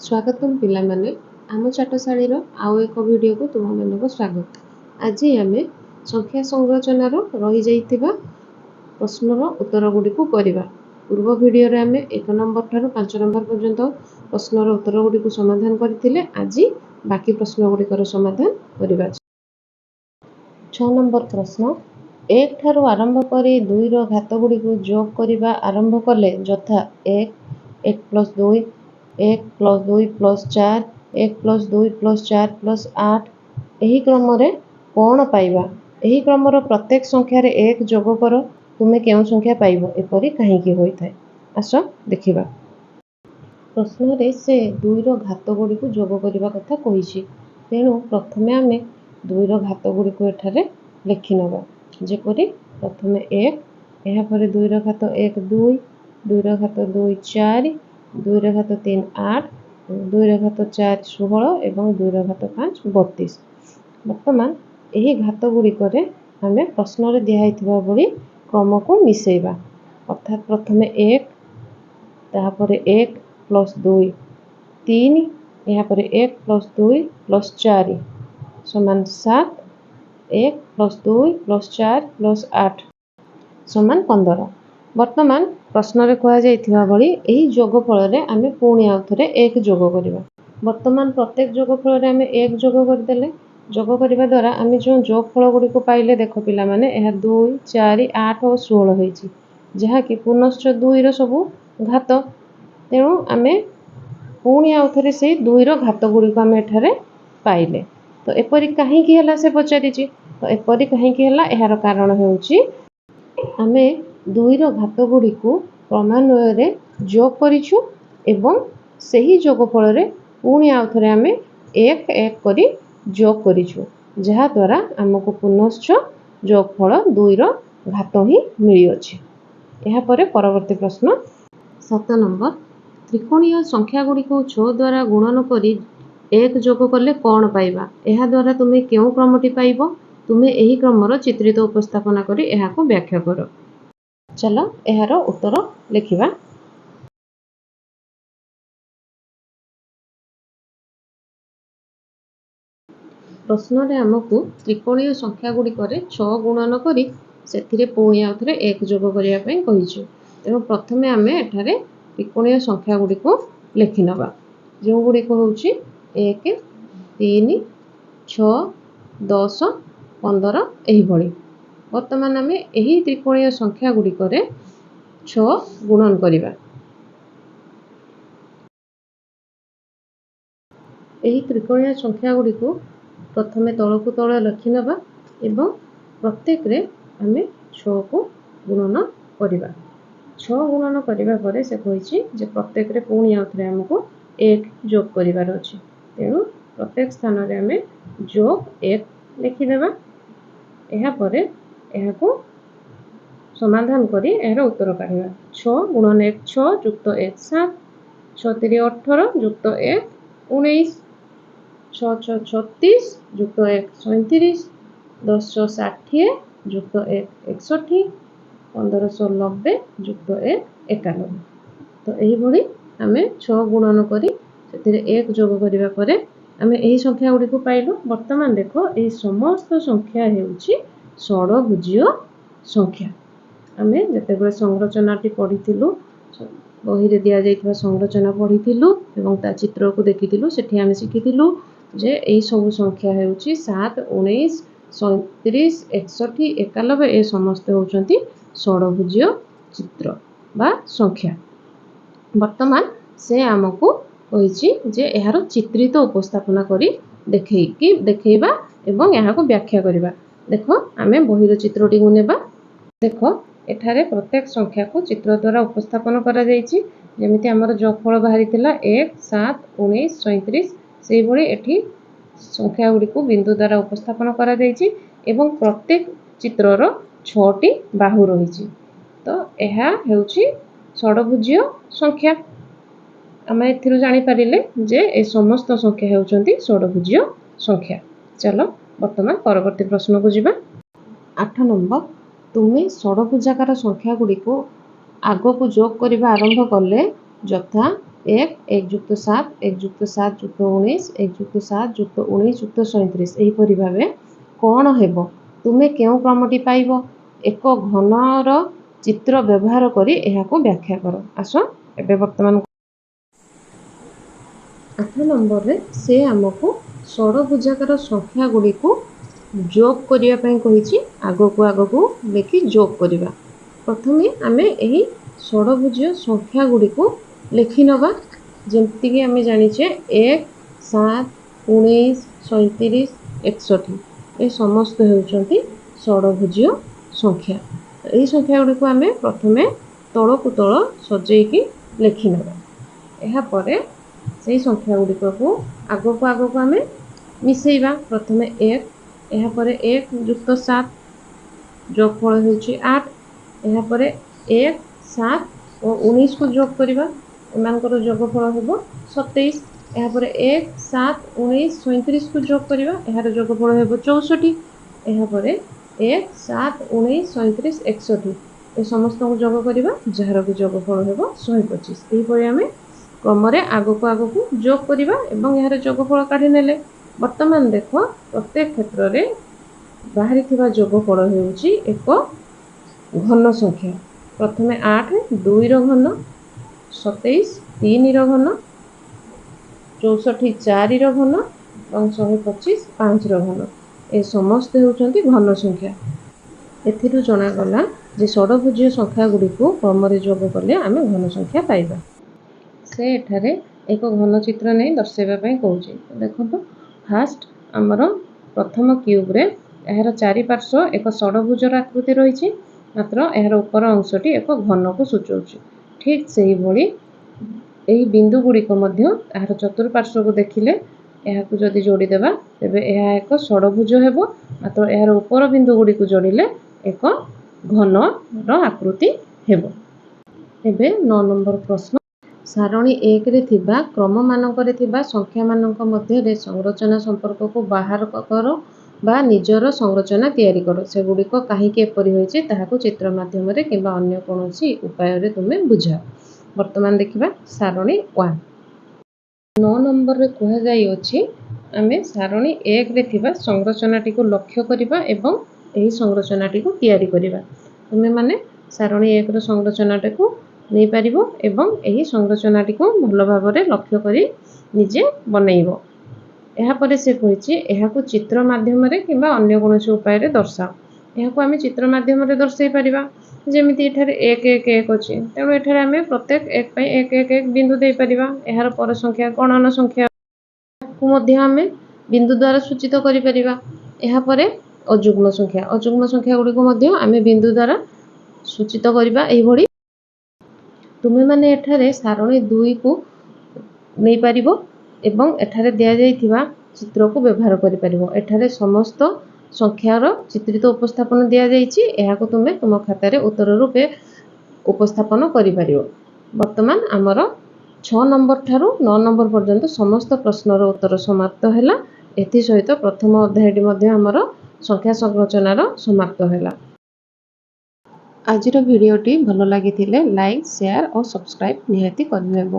ସ୍ୱାଗତମ ପିଲାମାନେ, ଆମ ଚାଟଶାଳୀର ଆଉ ଏକ ଭିଡ଼ିଓକୁ ତୁମମାନଙ୍କୁ ସ୍ୱାଗତ। ଆଜି ଆମେ ସଂଖ୍ୟା ସଂରଚନାର ରହିଯାଇଥିବା ପ୍ରଶ୍ନର ଉତ୍ତର ଗୁଡ଼ିକୁ କରିବା। ପୂର୍ବ ଭିଡ଼ିଓରେ ଆମେ 1 ନମ୍ବର ଠାରୁ 5 ନମ୍ବର ପର୍ଯ୍ୟନ୍ତ ପ୍ରଶ୍ନର ଉତ୍ତର ଗୁଡ଼ିକୁ ସମାଧାନ କରିଥିଲେ। ଆଜି ବାକି ପ୍ରଶ୍ନ ଗୁଡ଼ିକର ସମାଧାନ କରିବା। 6 ନମ୍ବର ପ୍ରଶ୍ନ, 1 ଠାରୁ ଆରମ୍ଭ କରି 2ର ଘାତ ଗୁଡ଼ିକୁ ଯୋଗ କରିବା ଆରମ୍ଭ କଲେ, ଯଥା 1, 1 plus 2, 1 plus 2 plus 4, 1 plus 2 plus 4 plus 8, ଏହି କ୍ରମରେ କ'ଣ ପାଇବା? ଏହି କ୍ରମର ପ୍ରତ୍ୟେକ ସଂଖ୍ୟାରେ 1 ଯୋଗ କର, ତୁମେ କେଉଁ ସଂଖ୍ୟା ପାଇବ? ଏପରି କାହିଁକି ହୋଇଥାଏ? ଆସ ଦେଖିବା। ପ୍ରଶ୍ନରେ ସେ 2ର ଘାତ ଗୁଡ଼ିକୁ ଯୋଗ କରିବା କଥା କହିଛି। ତେଣୁ ପ୍ରଥମେ ଆମେ 2ର ଘାତ ଗୁଡ଼ିକୁ ଏଠାରେ ଲେଖିନେବା। ଯେପରି ପ୍ରଥମେ 1, ଏହାପରେ 2ର ଘାତ 1 2, 2ର ଘାତ 2 4, 2ର ଘାତ 3 8, 2ର ଘାତ 4 16 ଏବଂ 2ର ଘାତ 5 32। ବର୍ତ୍ତମାନ ଏହି ଘାତ ଗୁଡ଼ିକରେ ଆମେ ପ୍ରଶ୍ନରେ ଦିଆହେଇଥିବା ଭଳି କ୍ରମକୁ ମିଶାଇବା। ଅର୍ଥାତ୍ ପ୍ରଥମେ 1, ତାହାପରେ 1 ପ୍ଲସ୍ 2 3, ଏହାପରେ 1 ପ୍ଲସ୍ 2 ପ୍ଲସ୍ 4 ସମାନ 7, 1 ପ୍ଲସ୍ 2 ପ୍ଲସ୍ 4 ପ୍ଲସ୍ 8 ସମାନ 15। ବର୍ତ୍ତମାନ ପ୍ରଶ୍ନରେ କୁହାଯାଇଥିବା ଭଳି ଏହି ଯୋଗଫଳରେ ଆମେ ପୁଣି ଆଉ ଥରେ 1 ଯୋଗ କରିବା। ବର୍ତ୍ତମାନ ପ୍ରତ୍ୟେକ ଯୋଗଫଳରେ ଆମେ 1 ଯୋଗ କରିଦେଲେ, ଯୋଗ କରିବା ଦ୍ୱାରା ଆମେ ଯେଉଁ ଯୋଗଫଳ ଗୁଡ଼ିକୁ ପାଇଲେ, ଦେଖ ପିଲାମାନେ, ଏହା 2, 4, 8 ଓ 16 ହୋଇଛି, ଯାହାକି ପୁନଶ୍ଚ 2ର ସବୁ ଘାତ। ତେଣୁ ଆମେ ପୁଣି ଆଉ ଥରେ ସେଇ 2ର ଘାତ ଗୁଡ଼ିକୁ ଆମେ ଏଠାରେ ପାଇଲେ। ତ ଏପରି କାହିଁକି ହେଲା ସେ ପଚାରିଛି। ତ ଏପରି କାହିଁକି ହେଲା, ଏହାର କାରଣ ହେଉଛି ଆମେ 2ର ଘାତ ଗୁଡ଼ିକୁ କ୍ରମାନ୍ୱୟରେ ଯୋଗ କରିଛୁ ଏବଂ ସେହି ଯୋଗଫଳରେ ପୁଣି ଆଉ ଥରେ ଆମେ 1 1 କରି ଯୋଗ କରିଛୁ, ଯାହାଦ୍ୱାରା ଆମକୁ ପୁନଶ୍ଚ ଯୋଗଫଳ 2ର ଘାତ ହିଁ ମିଳିଅଛି। ଏହାପରେ ପରବର୍ତ୍ତୀ ପ୍ରଶ୍ନ 7 ନମ୍ବର, ତ୍ରିକୋଣୀୟ ସଂଖ୍ୟା ଗୁଡ଼ିକୁ 6 ଦ୍ୱାରା ଗୁଣନ କରି 1 ଯୋଗ କଲେ କ'ଣ ପାଇବା? ଏହାଦ୍ୱାରା ତୁମେ କେଉଁ କ୍ରମଟି ପାଇବ? ତୁମେ ଏହି କ୍ରମର ଚିତ୍ରିତ ଉପସ୍ଥାପନା କରି ଏହାକୁ ବ୍ୟାଖ୍ୟା କର। ଚାଲ ଏହାର ଉତ୍ତର ଲେଖିବା। ପ୍ରଶ୍ନରେ ଆମକୁ ତ୍ରିକୋଣୀୟ ସଂଖ୍ୟା ଗୁଡ଼ିକରେ 6 ଗୁଣନ କରି ସେଥିରେ ପୁଣି ଆଉ ଥରେ 1 ଯୋଗ କରିବା ପାଇଁ କହିଛୁ। ତେଣୁ ପ୍ରଥମେ ଆମେ ଏଠାରେ ତ୍ରିକୋଣୀୟ ସଂଖ୍ୟା ଗୁଡ଼ିକୁ ଲେଖିନେବା, ଯେଉଁଗୁଡ଼ିକ ହେଉଛି 1, 3, 6, 10, 15 ଏହିଭଳି। ବର୍ତ୍ତମାନ ଆମେ ଏହି ତ୍ରିକୋଣୀୟ ସଂଖ୍ୟା ଗୁଡ଼ିକରେ 6 ଗୁଣନ କରିବା। ଏହି ତ୍ରିକୋଣୀୟ ସଂଖ୍ୟା ଗୁଡ଼ିକୁ ପ୍ରଥମେ ତଳକୁ ତଳ ଲେଖିନେବା ଏବଂ ପ୍ରତ୍ୟେକରେ ଆମେ 6କୁ ଗୁଣନ କରିବା। 6 ଗୁଣନ କରିବା ପରେ ସେ କହିଛି ଯେ ପ୍ରତ୍ୟେକରେ ପୁଣି ଆଉ ଥରେ ଆମକୁ 1 ଯୋଗ କରିବାର ଅଛି। ତେଣୁ ପ୍ରତ୍ୟେକ ସ୍ଥାନରେ ଆମେ ଯୋଗ 1 ଲେଖିଦେବା। ଏହାପରେ ଏହାକୁ ସମାଧାନ କରି ଏହାର ଉତ୍ତର କାଢ଼ିବା। 6 ଗୁଣନ 1 6 ଯୁକ୍ତ 1 7, 6 ତିରି 18 ଯୁକ୍ତ 1 19, 6 6 36 ଯୁକ୍ତ 1 37, 10 6 60 ଯୁକ୍ତ 1 61, 1590 ଯୁକ୍ତ 1 91। ତ ଏହିଭଳି ଆମେ 6 ଗୁଣନ କରି ସେଥିରେ 1 ଯୋଗ କରିବା ପରେ ଆମେ ଏହି ସଂଖ୍ୟା ଗୁଡ଼ିକୁ ପାଇଲୁ। ବର୍ତ୍ତମାନ ଦେଖ, ଏହି ସମସ୍ତ ସଂଖ୍ୟା ହେଉଛି ଷଡ଼ଭୁଜୀୟ ସଂଖ୍ୟା। ଆମେ ଯେତେବେଳେ ସଂରଚନାଟି ପଢ଼ିଥିଲୁ, ବହିରେ ଦିଆଯାଇଥିବା ସଂରଚନା ପଢ଼ିଥିଲୁ ଏବଂ ତା ଚିତ୍ରକୁ ଦେଖିଥିଲୁ, ସେଠି ଆମେ ଶିଖିଥିଲୁ ଯେ ଏହି ସବୁ ସଂଖ୍ୟା ହେଉଛି 7, 19, 37, 61, 91, ଏ ସମସ୍ତେ ହେଉଛନ୍ତି ଷଡ଼ଭୁଜୀୟ ଚିତ୍ର ବା ସଂଖ୍ୟା। ବର୍ତ୍ତମାନ ସେ ଆମକୁ କହିଛି ଯେ ଏହାର ଚିତ୍ରିତ ଉପସ୍ଥାପନା କରି ଦେଖେଇବା ଏବଂ ଏହାକୁ ବ୍ୟାଖ୍ୟା କରିବା। ଦେଖ, ଆମେ ବହିର ଚିତ୍ରଟିକୁ ନେବା। ଦେଖ, ଏଠାରେ ପ୍ରତ୍ୟେକ ସଂଖ୍ୟାକୁ ଚିତ୍ର ଦ୍ୱାରା ଉପସ୍ଥାପନ କରାଯାଇଛି। ଯେମିତି ଆମର ଯୋଗଫଳ ବାହାରିଥିଲା 1, 7, 19, 37, ସେଇଭଳି ଏଠି ସଂଖ୍ୟା ଗୁଡ଼ିକୁ ବିନ୍ଦୁ ଦ୍ୱାରା ଉପସ୍ଥାପନ କରାଯାଇଛି ଏବଂ ପ୍ରତ୍ୟେକ ଚିତ୍ରର 6ଟି ବାହୁ ରହିଛି। ତ ଏହା ହେଉଛି ଷଡ଼ଭୁଜୀୟ ସଂଖ୍ୟା। ଆମେ ଏଥିରୁ ଜାଣିପାରିଲେ ଯେ ଏ ସମସ୍ତ ସଂଖ୍ୟା ହେଉଛନ୍ତି ଷଡ଼ଭୁଜୀୟ ସଂଖ୍ୟା। ଚାଲ ବର୍ତ୍ତମାନ ପରବର୍ତ୍ତୀ ପ୍ରଶ୍ନକୁ ଯିବା। 8 ନମ୍ବର, ତୁମେ ଷଡ଼ଭୁଜାକାର ସଂଖ୍ୟା ଗୁଡ଼ିକୁ ଆଗକୁ ଯୋଗ କରିବା ଆରମ୍ଭ କଲେ, ଯଥା 1, 1 ଯୁକ୍ତ 7, 1 ଯୁକ୍ତ 7 ଯୁକ୍ତ 19, 1 ଯୁକ୍ତ 7 ଯୁକ୍ତ 19 ଯୁକ୍ତ 37 ଏହିପରି ଭାବେ କ'ଣ ହେବ? ତୁମେ କେଉଁ କ୍ରମଟି ପାଇବ? ଏକ ଘନର ଚିତ୍ର ବ୍ୟବହାର କରି ଏହାକୁ ବ୍ୟାଖ୍ୟା କର। ଆସ, ଏବେ ବର୍ତ୍ତମାନ 8 ନମ୍ବରରେ ସେ ଆମକୁ ଷଡ଼ଭୁଜାକାର ସଂଖ୍ୟା ଗୁଡ଼ିକୁ ଯୋଗ କରିବା ପାଇଁ କହିଛି। ଆଗକୁ ଆଗକୁ ଲେଖି ଯୋଗ କରିବା। ପ୍ରଥମେ ଆମେ ଏହି ଷଡ଼ଭୁଜୀୟ ସଂଖ୍ୟା ଗୁଡ଼ିକୁ ଲେଖି ନେବା। ଯେମିତିକି ଆମେ ଜାଣିଛେ, 1, 7, 19, 37, 61, ଏ ସମସ୍ତ ହେଉଛନ୍ତି ଷଡ଼ଭୁଜୀୟ ସଂଖ୍ୟା। ଏହି ସଂଖ୍ୟା ଗୁଡ଼ିକୁ ଆମେ ପ୍ରଥମେ ତଳକୁ ତଳ ସଜେଇକି ଲେଖି ନେବା। ଏହାପରେ ସେହି ସଂଖ୍ୟା ଗୁଡ଼ିକକୁ ଆଗକୁ ଆଗକୁ ଆମେ ମିଶେଇବା। ପ୍ରଥମେ 1, ଏହାପରେ 1 ଯୁକ୍ତ 7, ଯୋଗଫଳ ହେଉଛି 8। ଏହାପରେ 1, 7 ଓ 19କୁ ଯୋଗ କରିବା, ଏମାନଙ୍କର ଯୋଗଫଳ ହେବ 27। ଏହାପରେ 1, 7, 19, 37କୁ ଯୋଗ କରିବା, ଏହାର ଯୋଗଫଳ ହେବ 64। ଏହାପରେ 1, 7, 19, 37, 61, ଏ ସମସ୍ତଙ୍କୁ ଯୋଗ କରିବା, ଯାହାର କି ଯୋଗଫଳ ହେବ 125। ଏହିପରି ଆମେ କ୍ରମରେ ଆଗକୁ ଆଗକୁ ଯୋଗ କରିବା ଏବଂ ଏହାର ଯୋଗଫଳ କାଢ଼ି ନେଲେ। ବର୍ତ୍ତମାନ ଦେଖ, ପ୍ରତ୍ୟେକ କ୍ଷେତ୍ରରେ ବାହାରିଥିବା ଯୋଗଫଳ ହେଉଛି ଏକ ଘନ ସଂଖ୍ୟା। ପ୍ରଥମେ 8 2ର ଘନ, 27 3ର ଘନ, 64 4ର ଘନ ଏବଂ 125 5ର ଘନ। ଏ ସମସ୍ତେ ହେଉଛନ୍ତି ଘନ ସଂଖ୍ୟା। ଏଥିରୁ ଜଣାଗଲା ଯେ ଷଡ଼ଭୁଜୀୟ ସଂଖ୍ୟା ଗୁଡ଼ିକୁ କ୍ରମରେ ଯୋଗ କଲେ ଆମେ ଘନ ସଂଖ୍ୟା ପାଇବା। ସେ ଏଠାରେ ଏକ ଘନ ଚିତ୍ର ନେଇ ଦର୍ଶାଇବା ପାଇଁ କହୁଛି। ଦେଖନ୍ତୁ, ଫାଷ୍ଟ ଆମର ପ୍ରଥମ କ୍ୟୁବରେ ଏହାର ଚାରିପାର୍ଶ୍ୱ ଏକ ଷଡ଼ଭୁଜର ଆକୃତି ରହିଛି, ମାତ୍ର ଏହାର ଉପର ଅଂଶଟି ଏକ ଘନକୁ ସୂଚାଉଛି। ଠିକ୍ ସେହିଭଳି ଏହି ବିନ୍ଦୁ ଗୁଡ଼ିକ ମଧ୍ୟ ଏହାର ଚତୁଃପାର୍ଶ୍ୱକୁ ଦେଖିଲେ, ଏହାକୁ ଯଦି ଯୋଡ଼ିଦେବା ତେବେ ଏହା ଏକ ଷଡ଼ଭୁଜ ହେବ, ମାତ୍ର ଏହାର ଉପର ବିନ୍ଦୁ ଗୁଡ଼ିକୁ ଯୋଡ଼ିଲେ ଏକ ଘନର ଆକୃତି ହେବ। ଏବେ 9 ନମ୍ବର ପ୍ରଶ୍ନ। ସାରଣୀ 1ରେ ଥିବା କ୍ରମମାନଙ୍କରେ ଥିବା ସଂଖ୍ୟାମାନଙ୍କ ମଧ୍ୟରେ ସଂରଚନା ସମ୍ପର୍କକୁ ବାହାର କର ବା ନିଜର ସଂରଚନା ତିଆରି କର। ସେଗୁଡ଼ିକ କାହିଁକି ଏପରି ହୋଇଛି, ତାହାକୁ ଚିତ୍ର ମାଧ୍ୟମରେ କିମ୍ବା ଅନ୍ୟ କୌଣସି ଉପାୟରେ ତୁମେ ବୁଝାଅ। ବର୍ତ୍ତମାନ ଦେଖିବା ସାରଣୀ 1। 9 ନମ୍ବରରେ କୁହାଯାଇଅଛି, ଆମେ ସାରଣୀ 1ରେ ଥିବା ସଂରଚନାଟିକୁ ଲକ୍ଷ୍ୟ କରିବା ଏବଂ ଏହି ସଂରଚନାଟିକୁ ତିଆରି କରିବା। ତୁମେମାନେ ସାରଣୀ 1ର ସଂରଚନାଟିକୁ ନେଇପାରିବ ଏବଂ ଏହି ସଂରଚନାଟିକୁ ଭଲ ଭାବରେ ଲକ୍ଷ୍ୟ କରି ନିଜେ ବନେଇବ। ଏହାପରେ ସେ କହିଛି, ଏହାକୁ ଚିତ୍ର ମାଧ୍ୟମରେ କିମ୍ବା ଅନ୍ୟ କୌଣସି ଉପାୟରେ ଦର୍ଶାଅ। ଏହାକୁ ଆମେ ଚିତ୍ର ମାଧ୍ୟମରେ ଦର୍ଶାଇ ପାରିବା। ଯେମିତି ଏଠାରେ 1, 1, 1 ଅଛି, ତେଣୁ ଏଠାରେ ଆମେ ପ୍ରତ୍ୟେକ 1 ପାଇଁ 1, 1, 1 ବିନ୍ଦୁ ଦେଇପାରିବା। ଏହାର ପର ସଂଖ୍ୟା ଗଣନ ସଂଖ୍ୟାକୁ ମଧ୍ୟ ଆମେ ବିନ୍ଦୁ ଦ୍ୱାରା ସୂଚିତ କରିପାରିବା। ଏହାପରେ ଅଯୁଗ୍ମ ସଂଖ୍ୟା, ଅଯୁଗ୍ମ ସଂଖ୍ୟା ଗୁଡ଼ିକୁ ମଧ୍ୟ ଆମେ ବିନ୍ଦୁ ଦ୍ୱାରା ସୂଚିତ କରିବା ଏହିଭଳି। ତୁମେମାନେ ଏଠାରେ ସାରଣୀ 2କୁ ନେଇପାରିବ ଏବଂ ଏଠାରେ ଦିଆଯାଇଥିବା ଚିତ୍ରକୁ ବ୍ୟବହାର କରିପାରିବ। ଏଠାରେ ସମସ୍ତ ସଂଖ୍ୟାର ଚିତ୍ରିତ ଉପସ୍ଥାପନ ଦିଆଯାଇଛି। ଏହାକୁ ତୁମେ ତୁମ ଖାତାରେ ଉତ୍ତର ରୂପେ ଉପସ୍ଥାପନ କରିପାରିବ। ବର୍ତ୍ତମାନ ଆମର 6 ନମ୍ବର ଠାରୁ 9 ନମ୍ବର ପର୍ଯ୍ୟନ୍ତ ସମସ୍ତ ପ୍ରଶ୍ନର ଉତ୍ତର ସମାପ୍ତ ହେଲା। ଏଥିସହିତ ପ୍ରଥମ ଅଧ୍ୟାୟଟି ମଧ୍ୟ ଆମର ସଂଖ୍ୟା ସଂରଚନାର ସମାପ୍ତ ହେଲା। ଆଜିର ଭିଡ଼ିଓଟି ଭଲ ଲାଗିଥିଲେ ଲାଇକ୍, ସେୟାର ଓ ସବସ୍କ୍ରାଇବ୍ ନିହାତି କରିନେବ।